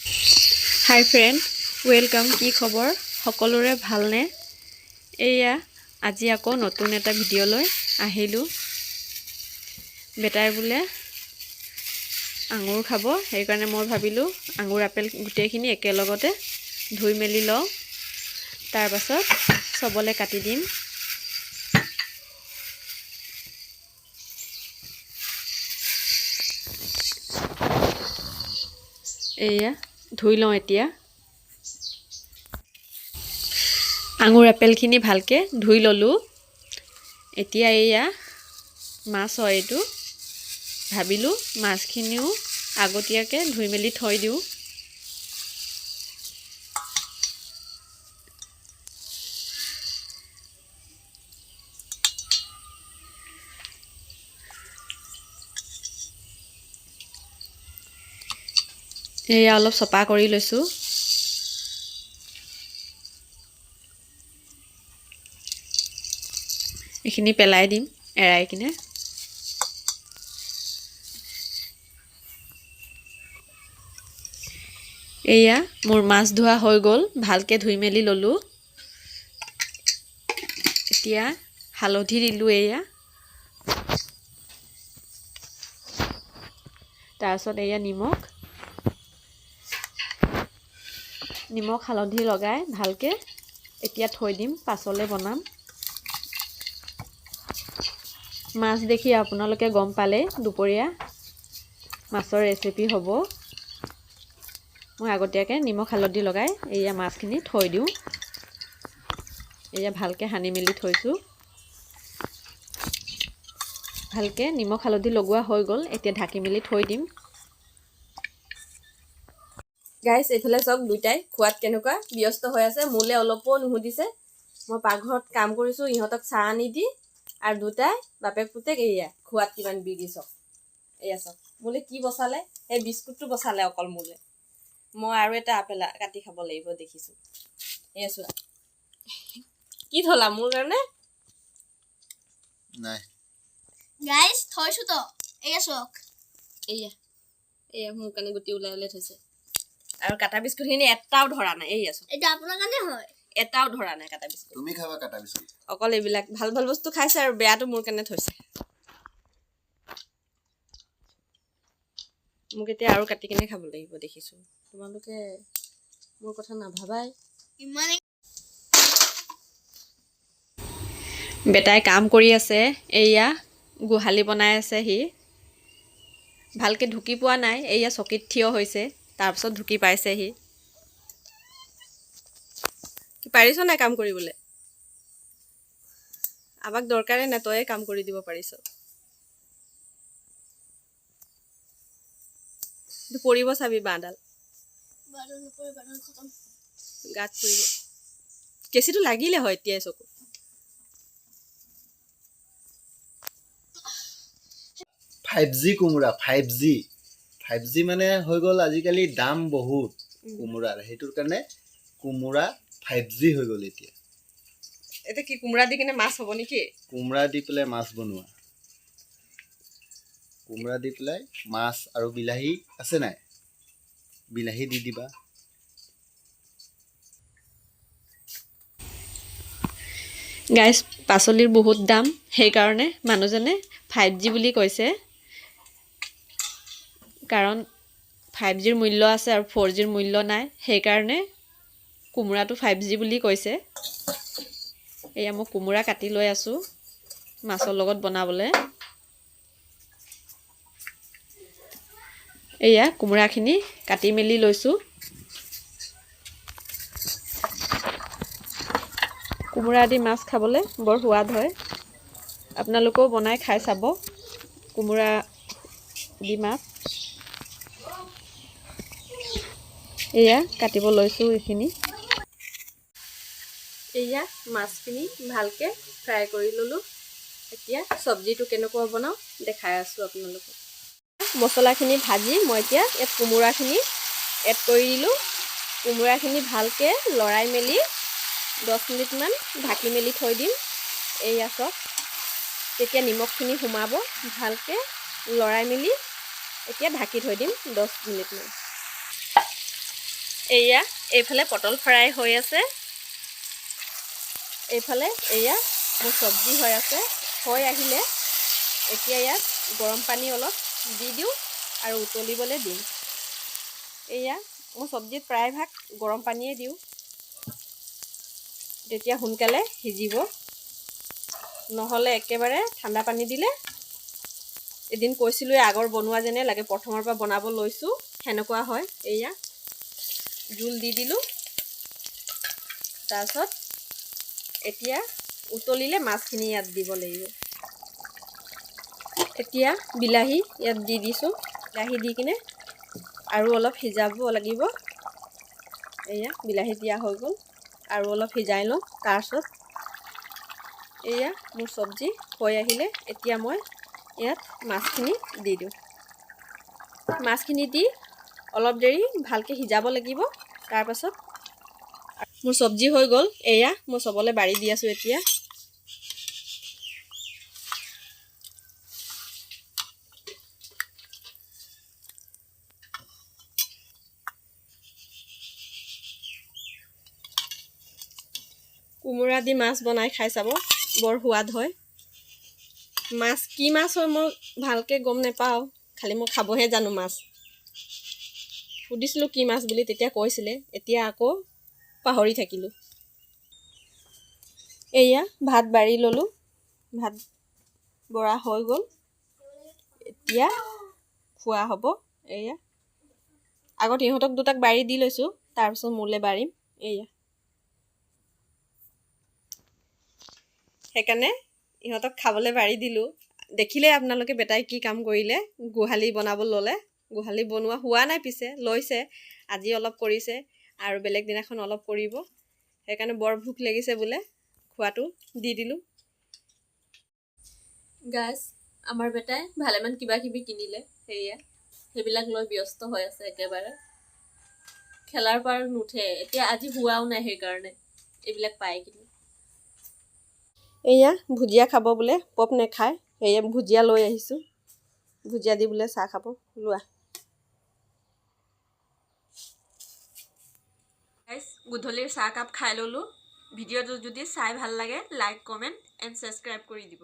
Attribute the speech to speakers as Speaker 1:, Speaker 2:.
Speaker 1: হাই friend, welcome. কি খবৰ সকলোৰে? ভালনে? এয়া আজি আকৌ নতুন এটা ভিডিঅ' লৈ আহিলোঁ। বেটাই বোলে আঙুৰ খাব, সেইকাৰণে মই ভাবিলোঁ আঙুৰ, আপেল গোটেইখিনি একেলগতে ধুই মেলি লওঁ, তাৰপাছত চবলে কাটি দিম। এয়া ধুই লওঁ এতিয়া। আঙুৰ, আপেলখিনি ভালকৈ ধুই ল'লোঁ। এতিয়া এয়া মাছ হয় এইটো, ভাবিলোঁ মাছখিনিও আগতীয়াকৈ ধুই মেলি থৈ দিওঁ। এয়া অলপ চপা কৰি লৈছোঁ। এইখিনি পেলাই দিম এৰাই কিনে। এয়া মোৰ মাছ ধোৱা হৈ গ'ল, ভালকৈ ধুই মেলি ল'লোঁ। এতিয়া হালধি দিলোঁ এয়া, তাৰপাছত এয়া নিমখ। নিমখ হালধি লগাই ভালকৈ এতিয়া থৈ দিম, পাছলৈ বনাম। মাছ দেখি আপোনালোকে গম পালে দুপৰীয়া মাছৰ ৰেচিপি হ'ব। মই আগতীয়াকৈ নিমখ হালধি লগাই এয়া মাছখিনি থৈ দিওঁ। এয়া ভালকৈ সানি মেলি থৈছোঁ। ভালকৈ নিমখ হালধি লগোৱা হৈ গ'ল, এতিয়া ঢাকি মেলি থৈ দিম।
Speaker 2: গাইছ, এইফালে চাওক, দুইটাই খোৱাত কেনেকুৱা ব্যস্ত হৈ আছে। মোলৈ অলপো নুসুধিছে। মই পাকঘৰত কাম কৰিছোঁ ইহঁতক চাহ আনি দি, আৰু দুটাই বাপেক পুতেক এয়া খোৱাত কিমান বিজি। চাওক, এয়া চাওক, মোলৈ কি বচালে। সেই বিস্কুটটো বচালে অকল মোলৈ। মই আৰু এটা আপেল কাটি খাব লাগিব দেখিছোঁ। এয়া চোৱা, কি থলা মোৰ কাৰণে?
Speaker 3: নাই।
Speaker 4: গাইজ, থৈছো তো, এয়া চাওক।
Speaker 2: এয়া এয়া মোৰ কাৰণে গুটি ওলাই ওলাই থৈছে আৰু কাটা বিস্কুটখিনি এটাও ধৰা নাই। এয়া চাওক।
Speaker 4: এইটো আপোনাৰ কাৰণে হয়।
Speaker 2: এটাও ধৰা নাই কাটা বিস্কুট।
Speaker 3: তুমি খাবা কাটা বিস্কুট।
Speaker 2: অকল এইবিলাক ভাল ভাল বস্তু খাইছে আৰু বেয়াটো মোৰ কাৰণে থৈছে। মোক এতিয়া আৰু কাটি কিনে খাব লাগিব দেখিছোঁ। তোমালোকে মোৰ কথা নাভাবাই।
Speaker 4: ইমানে।
Speaker 1: বেটাই কাম কৰি আছে। এয়া গোহালি বনাই আছে সি। ভালকৈ ঢুকি পোৱা নাই। এয়া চকীত থিয় হৈছে, তাৰপিছত ঢুকি পাইছে সি।
Speaker 2: কি পাৰিছ নাই কাম কৰিবলৈ? আমাক দৰকাৰে নাই, তয়ে কাম কৰি দিব পাৰিছ। এইটো পৰিব, চাবি বাঁহডাল।
Speaker 4: বাদল নপৰে, বাদল খতম।
Speaker 2: গাত পৰিব, কেঁচিটো লাগিলে হয় এতিয়াই চকু।
Speaker 3: 5G কোমোৰা, 5G। 5G মানে হৈ গ'ল, আজিকালি দাম বহুত কোমোৰাৰ, সেইটোৰ কাৰণে কোমোৰা 5G হৈ গ'ল এতিয়া।
Speaker 2: এতিয়া কি কোমোৰা দি কিনে মাছ হ'ব নেকি?
Speaker 3: কোমোৰা দি পেলাই মাছ বনোৱা, কোমোৰা দি পেলাই মাছ আৰু বিলাহী আছে নাই? বিলাহী দি দিবা।
Speaker 1: গাইজ, পাচলিৰ বহুত দাম, সেইকাৰণে মানুহজনে 5G বুলি কৈছে। কাৰণ 5Gৰ মূল্য আছে আৰু 4Gৰ মূল্য নাই, সেইকাৰণে কোমোৰাটো 5G বুলি কৈছে। এয়া মই কোমোৰা কাটি লৈ আছোঁ মাছৰ লগত বনাবলৈ। এয়া কোমোৰাখিনি কাটি মেলি লৈছোঁ। কোমোৰা দি মাছ খাবলৈ বৰ সোৱাদ হয়। আপোনালোকেও বনাই খাই চাব কোমোৰা দি মাছ। এয়া কাটিব লৈছোঁ এইখিনি।
Speaker 2: এয়া মাছখিনি ভালকৈ ফ্ৰাই কৰি ল'লোঁ। এতিয়া চব্জিটো কেনেকুৱা বনাওঁ দেখাই আছোঁ আপোনালোকক। মছলাখিনি ভাজি মই এতিয়া ইয়াত কোমোৰাখিনি এড কৰি দিলোঁ। কোমোৰাখিনি ভালকৈ লৰাই মেলি 10 মিনিটমান ঢাকি মেলি থৈ দিম। এয়া চাওক, তেতিয়া নিমখখিনি সোমাব। ভালকৈ লৰাই মেলি এতিয়া ঢাকি থৈ দিম 10 মিনিটমান। এয়া এইফালে পটল ফ্ৰাই হৈ আছে, এইফালে এয়া মোৰ চব্জি হৈ আছে। হৈ আহিলে এতিয়া ইয়াত গৰম পানী অলপ দি দিওঁ আৰু উতলিবলৈ দিম। এয়া মোৰ চব্জিত প্ৰায়ভাগ গৰম পানীয়ে দিওঁ, তেতিয়া সোনকালে সিজিব। নহ'লে একেবাৰে ঠাণ্ডা পানী দিলে, এদিন কৈছিলোঁৱে আগৰ বনোৱা যেনে লাগে, প্ৰথমৰ পৰা বনাব লৈছোঁ সেনেকুৱা হয়। এয়া জোল দি দিলোঁ, তাৰপিছত এতিয়া উতলিলে মাছখিনি ইয়াত দিব লাগিব। এতিয়া বিলাহী ইয়াত দি দিছোঁ, বিলাহী দি কিনে আৰু অলপ সিজাব লাগিব। এয়া বিলাহী দিয়া হৈ গ'ল, আৰু অলপ সিজাই লওঁ। তাৰপিছত এয়া মোৰ চব্জি হৈ আহিলে এতিয়া মই ইয়াত মাছখিনি দি দিওঁ। মাছখিনি দি অলপ দেৰি ভালকৈ সিজাব লাগিব। তাৰপাছত মোৰ চব্জি হৈ গ'ল। এয়া মই চবলৈ বাঢ়ি দি আছোঁ এতিয়া। কোমোৰা দি মাছ বনাই খাই চাব, বৰ সোৱাদ হয়। মাছ কি মাছ হয় মই ভালকৈ গম নাপাওঁ, খালি মই খাবহে জানো মাছ। সুধিছিলোঁ কি মাছ বুলি, তেতিয়া কৈছিলে, এতিয়া আকৌ পাহৰি থাকিলোঁ। এয়া ভাত বাঢ়ি ল'লোঁ, ভাত বৰা হৈ গ'ল, এতিয়া খোৱা হ'ব। এয়া আগত ইহঁতক দুটাক বাঢ়ি দি লৈছোঁ, তাৰপিছত মোলৈ বাঢ়িম। এয়া সেইকাৰণে ইহঁতক খাবলৈ বাঢ়ি দিলোঁ। দেখিলেই আপোনালোকে বেটাই কি কাম কৰিলে, গোহালি বনাব ল'লে। গোহালি বনোৱা হোৱা নাই, পিছে লৈছে, আজি অলপ কৰিছে আৰু বেলেগ দিনাখন অলপ কৰিব। সেইকাৰণে বৰ ভোক লাগিছে বোলে, খোৱাটো দি দিলোঁ। গাইজ, আমাৰ বেটাই ভালেমান কিবা কিবি কিনিলে, সেয়া সেইবিলাক লৈ ব্যস্ত হৈ আছে একেবাৰে। খেলাৰ পৰা নুঠে এতিয়া, আজি হোৱাও নাই, সেইকাৰণে এইবিলাক পাই কিনে। এয়া ভুজিয়া খাব বোলে, পপ নেখায়, সেয়ে ভুজিয়া লৈ আহিছোঁ। ভুজিয়া দি বোলে চাহ খাব। লোৱা গধূলিৰ চাহকাপ খাই ল'লোঁ। ভিডিঅ'টো যদি চাই ভাল লাগে লাইক, কমেণ্ট এণ্ড ছাবস্ক্ৰাইব কৰি দিব।